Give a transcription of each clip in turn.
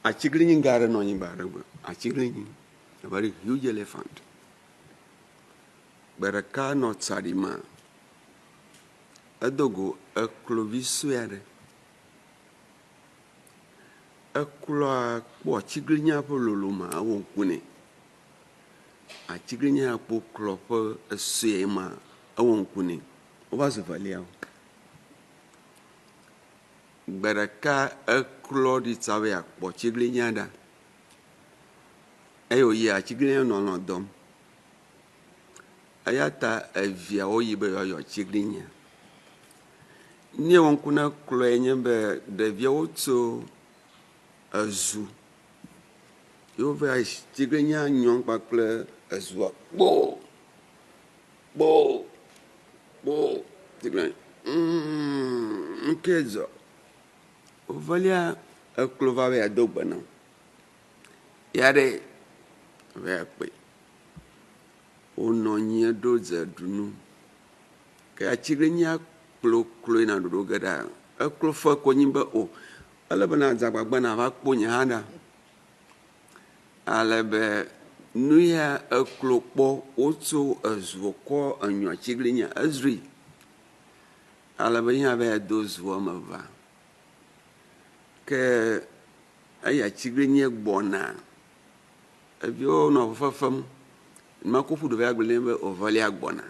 Atiglinyi gã aɖe nɔ anyi gbe aɖe gbe. Atiglinyi, a very huge elephant. Gbe ɖeka nɔ tsa ɖim maa, edo go eklovi sue aɖe. Ekloa kpɔ atiglinyia ƒe lolome ewɔ ŋku nɛ. Atiglinyia kpɔ klo ƒe esue ma ewɔ ŋku nɛ. Wova zu veliawo. Gbe ɖeka eklɔ ɖi tsa be yeakpɔ atsiglinyia ɖa. Eye wòyi atsiglinyia nɔ alɔ̃ dɔm. Eya ta eviawo yi be yewoayɔ atsiglinyia. Nu ye wɔ ŋku na klɔe nye be ɖeviawo tso ezu ye wova yi atsiglinyia nyɔm kpakple ezua kpoo kpoo kpoo. Atsiglinyia mm nu kae dzɔ? Evelia eklo va be yeado gbe na wo. Ya ɖe va yi kpɔe. Wonɔ anyi ɖo dze ɖu nu. Ke atsiglinyia klo klo yina ɖoɖo ge ɖa. Eklo fe konyi be o ele be nadze agbagba nava kpɔ nye hã ɖa. Ale be nu ya eklo kpɔ wotso ezuɔ kɔ enyɔ atsiglinyia ezrui. Ale be ye hã va yi do zu woame evea. Ke eyi atsiglinyia gbɔna, eviwo nɔ fefe fem. Enumake woƒu du va yi gblɔ nɛ be evelia gbɔna.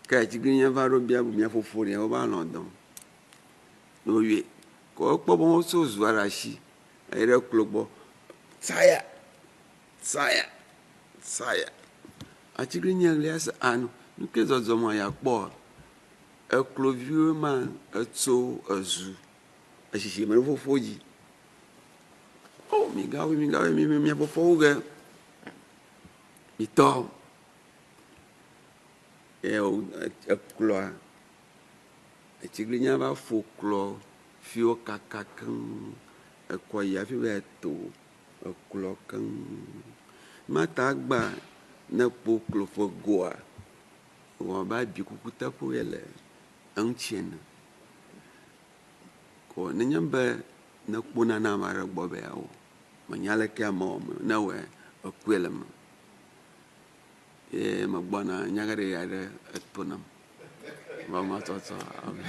Ke atsiglinyia va ɖo bia be mía fofo ɖe wova lɔ̃ dɔm. Ne woyɔe. Ke wokpɔ be wotso zua ɖe asi eyi ɖe klo gbɔ. Saya! Saya! Saya! Atsiglinyia ɣlia se a nu ke zɔzɔm yeakpɔa? Ekloviwoe ma etso ezu esisi me ɖe fofo dzi. O migawɔe, migawɔe, mi mia fofowo ge. Mitɔ. Eye ekloa, atsiglinyia va fo klɔ fiwo kaka keŋ. Ekɔ yi hafi va yi to eklɔ keŋ. Mata gba ne kpo klo ƒe goa, wɔ abe abi kuku teƒe le eŋuti ene. Ko nenye be nekpo nane ame aɖe gbɔ be yeawɔ, menya aleke ame wɔ me o, ne ewɔe, ekue le eme. Ye megbɔna nyagaɖeɖi aɖe eto nam. Vɔ matsɔtsɔ ame.